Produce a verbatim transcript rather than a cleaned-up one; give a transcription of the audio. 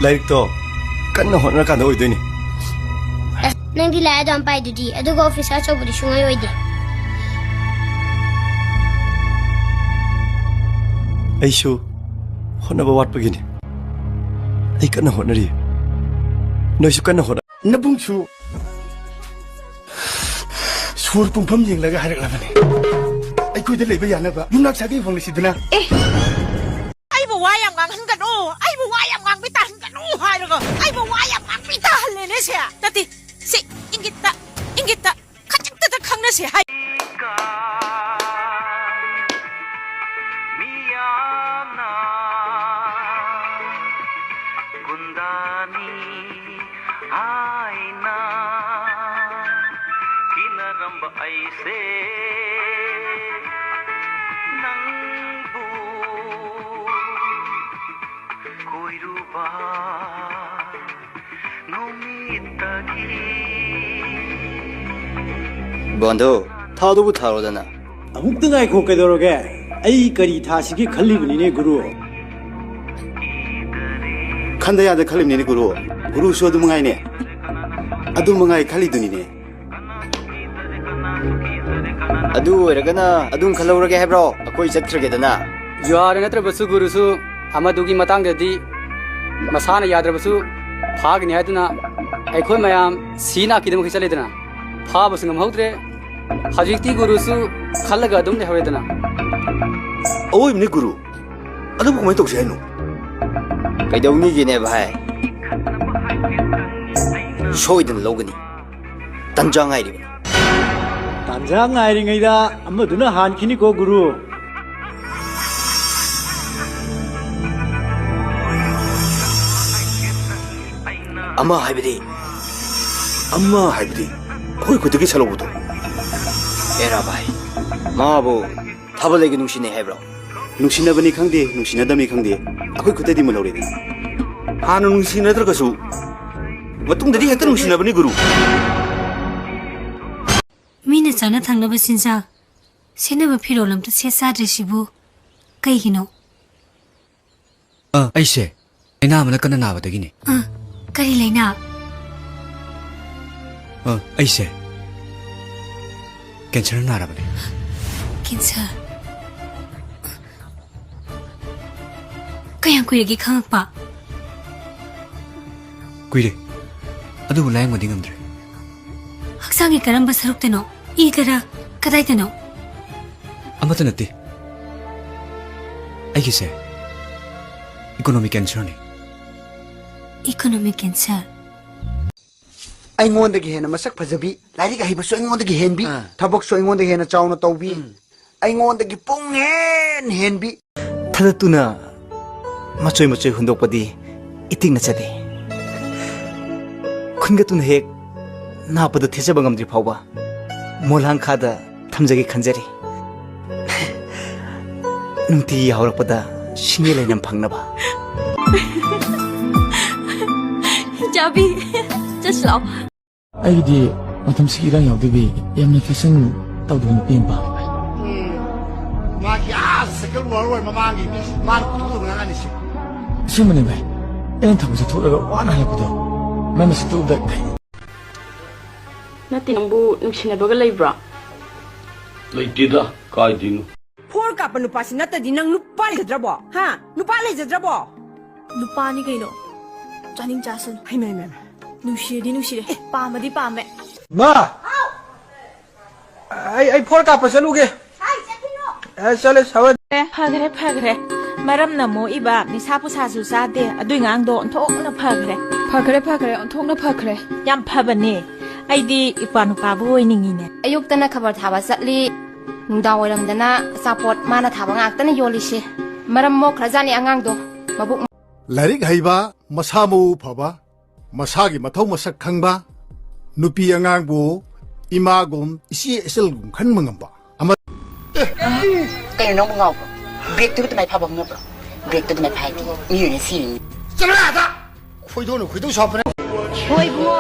ꯂꯥꯏꯔꯤꯛꯇꯣ ꯀꯟꯅ ꯍꯣꯠꯅꯔꯀꯥꯟꯗ ꯑꯣꯏꯗꯣꯏꯅꯤ꯫ ꯑꯦ, ꯅꯪꯗꯤ ꯂꯥꯏꯔꯤꯛ ꯑꯗꯨꯝ ꯄꯥꯏꯗꯨꯗꯤ, ꯑꯗꯨꯒ ꯑꯣꯐꯤꯁꯥꯔ ꯑꯆꯧꯕꯗꯤ ꯁꯨꯡꯑꯣꯏ ꯑꯣꯏꯗꯦ꯫ ꯑꯩꯁꯨ ꯍꯣꯠꯅꯕ ꯋꯥꯠꯄꯒꯤꯅꯤ꯫ ꯑꯩ ꯀꯟꯅ ꯍꯣꯠꯅꯔꯤ꯫ ꯅꯣꯏꯁꯨ ꯀꯟꯅ ꯍꯣꯠꯅ- ꯅꯕꯨꯡꯁꯨ ꯁꯣꯔ ꯄꯨꯡꯐꯝ ꯌꯦꯡꯂꯒ ꯍꯥꯏꯔꯛꯂꯕꯅꯤ꯫ ꯑꯩꯈꯣꯏꯗ ꯂꯩꯕ ꯌꯥꯅꯕ ꯌꯨꯝꯅꯥꯛ ꯁꯥꯒꯩ ꯍꯣꯡꯂꯁꯤꯗꯅ꯫ ꯑꯦ! ꯑꯩꯕꯨ ꯋꯥ ꯌꯥꯝ ꯉꯥꯡꯍꯟꯒꯅꯨ! ꯑꯩꯕꯨ ꯋꯥ ꯌꯥꯝ ꯉꯥꯡꯕꯤ ꯇꯥꯍꯟꯒꯅꯨ ꯍꯥꯏꯔꯒ ꯑꯩꯕꯨ ꯋꯥ ꯌꯥꯝ ꯉꯥꯡꯕꯤ ꯇꯥꯍꯜꯂꯦꯅꯦ ꯁꯦ! ꯅꯠꯇꯦ, ꯁꯤ ꯏꯪꯒꯤꯠꯇ, ꯏꯪꯒꯤꯠꯇ ꯈꯖꯤꯛꯇꯗ ꯈꯪꯅꯁꯦ ꯍꯥꯏ꯫ ꯃꯤꯌꯥꯝꯅ ꯒꯨꯟꯗꯥꯅꯤ ꯍꯥꯏꯅ ꯀꯤꯅꯔꯝꯕ ꯑꯩꯁꯦ ꯅꯪꯕꯨ ꯀꯣꯏꯔꯨꯕ ꯅꯨꯃꯤꯠꯇꯒꯤ꯫ ꯕꯟꯙꯨ, ꯊꯥꯗꯨꯕꯨ ꯊꯥꯔꯣꯗꯅ꯫ ꯑꯃꯨꯛꯇ ꯉꯥꯏꯈꯣ, ꯀꯩꯗꯧꯔꯒꯦ? ꯑꯩ ꯀꯔꯤ ꯊꯥꯁꯤꯒꯦ ꯈꯜꯂꯤꯕꯅꯤꯅꯦ, ꯒꯨꯔꯨ꯫ ꯈꯟꯗ ꯌꯥꯗ ꯈꯜꯂꯤꯕꯅꯤꯅꯦ, ꯒꯨꯔꯨ꯫ ꯒꯨꯔꯨꯁꯨ ꯑꯗꯨ ꯃꯉꯥꯏꯅꯦ꯫ ꯑꯗꯨ ꯃꯉꯥꯏ ꯈꯜꯂꯤꯗꯨꯅꯤꯅꯦ꯫ ꯑꯗꯨ ꯑꯣꯏꯔꯒꯅ ꯑꯗꯨꯝ ꯈꯜꯍꯧꯔꯒꯦ ꯍꯥꯏꯕ꯭ꯔꯣ? ꯑꯩꯈꯣꯏ ꯆꯠꯈ꯭ꯔꯒꯦꯗꯅ꯫ ꯖꯨꯍꯥꯔ ꯅꯠꯇ꯭ꯔꯕꯁꯨ ꯒꯨꯔꯨꯁꯨ ꯑꯃꯗꯨꯒꯤ ꯃꯇꯥꯡꯗꯗꯤ ꯃꯁꯥꯅ ꯌꯥꯗ꯭ꯔꯕꯁꯨ ꯐꯥꯒꯅꯤ ꯍꯥꯏꯗꯨꯅ ꯑꯩꯈꯣꯏ ꯃꯌꯥꯝ ꯁꯤ ꯅꯥꯀꯤꯗꯃꯛꯇ ꯆꯠꯂꯦꯗꯅ꯫ ꯐꯥꯕꯁꯨ ꯉꯝꯍꯧꯗ꯭ꯔꯦ꯫ ꯍꯧꯖꯤꯛꯇꯤ ꯒꯨꯔꯨꯁꯨ ꯈꯜꯂꯒ ꯑꯗꯨꯝ ꯂꯩꯍꯧꯔꯦꯗꯅ꯫ ꯑꯋꯣꯏꯕꯅꯦ ꯒꯨꯔꯨ꯫ ꯑꯗꯨꯕꯨ ꯀꯃꯥꯏꯅ ꯇꯧꯁꯤ ꯍꯥꯏꯅꯣ? ꯀꯩꯗꯧꯅꯤꯒꯦꯅꯦ ꯚꯥꯏ? ꯁꯣꯏꯗꯅ ꯂꯧꯒꯅꯤ꯫ ꯇꯟꯖꯥ ꯉꯥꯏꯔꯤꯕꯅꯤ꯫ ꯇꯥꯟꯖꯥ ꯉꯥꯏꯔꯤꯉꯩꯗ ꯑꯃꯗꯨꯅ ꯍꯥꯟꯈꯤꯅꯤꯀꯣ, ꯒꯨꯔꯨ꯫ ꯑꯃ ꯍꯥꯏꯕꯗꯤ? ꯑꯃ ꯍꯥꯏꯕꯗꯤ ꯑꯩꯈꯣꯏ ꯈꯨꯠꯇꯒꯤ ꯁꯂꯧꯕꯗꯣ꯫ ꯑꯦꯔꯥ ꯚꯥꯏ, ꯃꯥꯕꯨ ꯊꯥꯕꯜꯂꯩꯒ ꯅꯨꯡꯁꯤꯅꯩ ꯍꯥꯏꯕ꯭ꯔꯣ? ꯅꯨꯡꯁꯤꯅꯕꯅꯤ ꯈꯪꯗꯦ, ꯅꯨꯡꯁꯤꯅꯗꯕꯅꯤ ꯈꯪꯗꯦ, ꯑꯩꯈꯣꯏ ꯈꯨꯠꯇꯗꯤ ꯃꯨꯜꯍꯧꯔꯦꯗꯅ꯫ ꯍꯥꯟꯅ ꯅꯨꯡꯁꯤꯅꯗ꯭ꯔꯒꯁꯨ ꯃꯇꯨꯡꯗꯗꯤ ꯍꯦꯛꯇ ꯅꯨꯡꯁꯤꯅꯕꯅꯤ, ꯒꯨꯔꯨ꯫ ꯃꯤꯅ ꯆꯥꯅ ꯊꯛꯅꯕ ꯆꯤꯟꯖꯥꯛ, ꯁꯦꯠꯅꯕ ꯐꯤꯔꯣꯜ ꯑꯝꯇ ꯁꯦꯠ ꯆꯥꯗ꯭ꯔꯤꯁꯤꯕꯨ ꯀꯩꯒꯤꯅꯣ? ꯑ, ꯑꯩꯁꯦ ꯂꯥꯏꯅꯥ ꯑꯃꯅ ꯀꯟꯅ ꯅꯥꯕꯗꯒꯤꯅꯤ꯫ ꯑ, ꯀꯔꯤ ꯂꯥꯏꯅꯥ? ꯑ, ꯑꯩꯁꯦ ꯀꯦꯟꯁꯔ ꯅꯥꯔꯕꯅꯦ꯫ ꯀꯦꯟꯁꯔ? ꯀꯌꯥꯝ ꯀꯨꯏꯔꯒꯦ ꯈꯪꯉꯛꯄ? ꯀꯨꯏꯔꯦ, ꯑꯗꯨꯕꯨ ꯂꯥꯌꯦꯡꯕꯗꯤ ꯉꯝꯗ꯭ꯔꯦ꯫ ꯍꯛꯆꯥꯡꯒꯤ ꯀꯔꯝꯕ ꯁꯔꯨꯛꯇꯅꯣ? ꯏꯗꯔ? ꯀꯗꯥꯏꯗꯅꯣ? ꯑꯃꯠꯇ ꯅꯠꯇꯦ꯫ ꯑꯩꯒꯤꯁꯦ ꯏꯀꯣꯅꯣꯃꯤꯛ ꯀꯦꯟꯁꯔꯅꯤ꯫ Economic cancer? ꯑꯩꯉꯣꯟꯗꯒꯤ ꯍꯦꯟꯅ ꯃꯁꯛ ꯐꯖꯕꯤ, ꯂꯥꯏꯔꯤꯛ ꯍꯩꯕꯁꯨ ꯑꯩꯉꯣꯟꯗꯒꯤ ꯍꯦꯟꯕꯤ, ꯑꯥ꯫ ꯊꯕꯛꯁꯨ ꯑꯩꯉꯣꯟꯗꯒꯤ ꯍꯦꯟꯅ ꯆꯥꯎꯅ ꯇꯧꯕꯤ, ꯎꯝ꯫ ꯑꯩꯉꯣꯟꯗꯒꯤ ꯄꯨꯡ ꯍꯦꯟ ꯍꯦꯟꯕꯤ꯫ ꯊꯥꯗꯠꯇꯨꯅ ꯃꯆꯣꯏ ꯃꯆꯣꯏ ꯍꯨꯟꯗꯣꯛꯄꯗꯤ ꯏꯇꯤꯛꯅ ꯆꯠꯂꯤ꯫ ꯈꯨꯟꯒꯠꯇꯨꯅ ꯍꯦꯛ ꯅꯥꯞꯄꯗ ꯊꯦꯠꯆꯕ ꯉꯝꯗ꯭ꯔꯤ ꯐꯥꯎꯕ ꯃꯣꯂꯥꯡꯈꯥꯗ ꯊꯝꯖꯒꯦ ꯈꯟꯖꯔꯤ꯫ ꯅꯨꯡꯇꯤꯒꯤ ꯌꯥꯍꯧꯔꯛꯄꯗ ꯁꯤꯡꯂꯩ ꯂꯩꯅꯝ ꯐꯪꯅꯕ꯫ ꯆꯥꯕꯤ, ꯆꯠꯁꯤ ꯂꯥꯛꯑꯣ꯫ ꯑꯩꯒꯤꯗꯤ ꯃꯇꯝꯁꯤꯒꯤ ꯏꯔꯥꯡ ꯌꯥꯎꯗꯕꯤ ꯌꯥꯝꯅ ꯐꯦꯁꯟ ꯇꯧꯗꯕ ꯅꯨꯄꯤ ꯑꯃ ꯄꯥꯝꯃꯦ꯫ ꯃꯥꯒꯤ ꯑꯥ ꯁꯦꯀꯦꯟ ꯋꯥꯔꯜ ꯋꯥꯔ ꯃꯃꯥꯡꯒꯤ ꯃꯤ ꯃꯥꯅ ꯄꯨꯊꯣꯛꯇꯕ ꯉꯥꯡꯉꯥꯟꯅꯤꯁꯦ꯫ ꯑꯁꯦꯡꯕꯅꯦ ꯚꯥꯏ, ꯑꯩꯅ ꯊꯕꯛ ꯆꯠꯊꯣꯛꯂꯒ ꯋꯥꯅ ꯍꯜꯂꯛꯄꯗꯣ ꯃꯥꯏ ꯃꯁꯛꯇꯨ ꯎꯕꯗ ꯀꯩ ꯅꯠꯇꯦ, ꯅꯪꯕꯨ ꯅꯨꯡꯁꯤꯅꯕꯒ ꯂꯩꯕ꯭ꯔꯣ? ꯂꯩꯇꯦꯗ, ꯀꯥꯏꯗꯩꯅꯣ? ꯐꯣꯔ ꯀꯥꯞꯄ ꯅꯨꯄꯥꯁꯤ ꯅꯠꯇꯗꯤ ꯅꯪ ꯅꯨꯄꯥ ꯂꯩꯖꯗ꯭ꯔꯕꯣ? ꯍꯥ? ꯅꯨꯄꯥ ꯂꯩꯖꯗ꯭ꯔꯕꯣ? ꯅꯨꯄꯥꯅꯤ ꯀꯩꯅꯣ꯫ ꯆꯥꯅꯤꯡ ꯆꯥꯁꯅꯨ꯫ ꯍꯩꯃ, ꯍꯩꯃ, ꯍꯩꯃ꯫ ꯅꯨꯡꯁꯤꯔꯗꯤ ꯅꯨꯡꯁꯤꯔꯦ, ꯄꯥꯝꯃꯗꯤ ꯄꯥꯝꯃꯦ꯫ ꯃꯥ! ꯑꯩ, ꯑꯩ ꯐꯣꯔ ꯀꯥꯞꯄ ꯆꯠꯂꯨꯒꯦ꯫ ꯑꯦ, ꯆꯠꯂꯦ, ꯁꯥꯎꯔ-꯫ ꯑꯦ, ꯐꯈ꯭ꯔꯦ, ꯐꯈ꯭ꯔꯦ꯫ ꯃꯔꯝꯅ ꯃꯣꯛꯏꯕ, ꯅꯤꯁꯥ ꯄꯨꯁꯥꯁꯨ ꯆꯥꯗꯦ꯫ ꯑꯗꯨꯏ ꯉꯥꯡꯗꯣ ꯑꯣꯟꯊꯣꯛꯅ ꯐꯈ꯭ꯔꯦ꯫ ꯐꯈ꯭ꯔꯦ, ꯐꯈ꯭ꯔꯦ, ꯑꯣꯟꯊꯣꯛꯅ ꯐꯈ꯭ꯔꯦ꯫ ꯌꯥꯝ ꯐꯕꯅꯦ꯫ ꯑꯩꯗꯤ ꯏꯄ꯭ꯋꯥ ꯅꯨꯄꯥꯕꯨ ꯑꯣꯏꯅꯤꯡꯉꯤꯅꯦ꯫ ꯑꯌꯨꯛꯇꯅ ꯈꯕꯔ ꯊꯥꯕ ꯆꯠꯂꯤ, ꯅꯨꯡꯗꯥꯡ ꯋꯥꯏꯔꯝꯗꯅ ꯑꯆꯥꯄꯣꯠ ꯃꯥꯅ ꯊꯥꯕ ꯉꯥꯛꯇꯅ ꯌꯣꯜꯂꯤꯁꯦ꯫ ꯃꯔꯝ ꯃꯣꯛꯈ꯭ꯔꯖꯥꯠꯅꯤ ꯑꯉꯥꯡꯗꯣ꯫ ꯃꯕꯨꯛ ꯂꯥꯏꯔꯤꯛ ꯍꯩꯕ, ꯃꯁꯥ ꯃꯎ ꯐꯕ, ꯃꯁꯥꯒꯤ ꯃꯊꯧ ꯃꯁꯛ ꯈꯪꯕ, ꯅꯨꯄꯤ ꯑꯉꯥꯡꯕꯨ ꯏꯃꯥꯒꯨꯝ, ꯏꯆꯦ ꯏꯆꯜꯒꯨꯝ ꯈꯟꯕ ꯉꯝꯕ ꯑꯃ꯫ ꯀꯩꯅꯣ ꯅꯪꯕꯨ ꯉꯥꯎꯕ꯭ꯔꯣ? ꯕ꯭ꯔꯦꯛꯇꯨ ꯑꯗꯨꯃꯥꯏꯅ ꯐꯥꯕ ꯈꯪꯅꯕ꯭ꯔꯣ? ꯕ꯭ꯔꯦꯛꯇꯨ ꯑꯗꯨꯃꯥꯏꯅ ꯐꯥꯏꯗꯤ ꯃꯤꯑꯣꯏꯅ ꯁꯤꯔꯤꯅꯤ꯫ ꯆꯠꯂꯣ ꯑꯥꯗ! ꯈꯣꯏꯗꯧꯅ ꯈꯣꯏꯗꯧ ꯁꯥꯎꯔꯛꯄꯅꯦ꯫ ꯍꯣꯏ ꯏꯕꯨꯡꯉꯣ,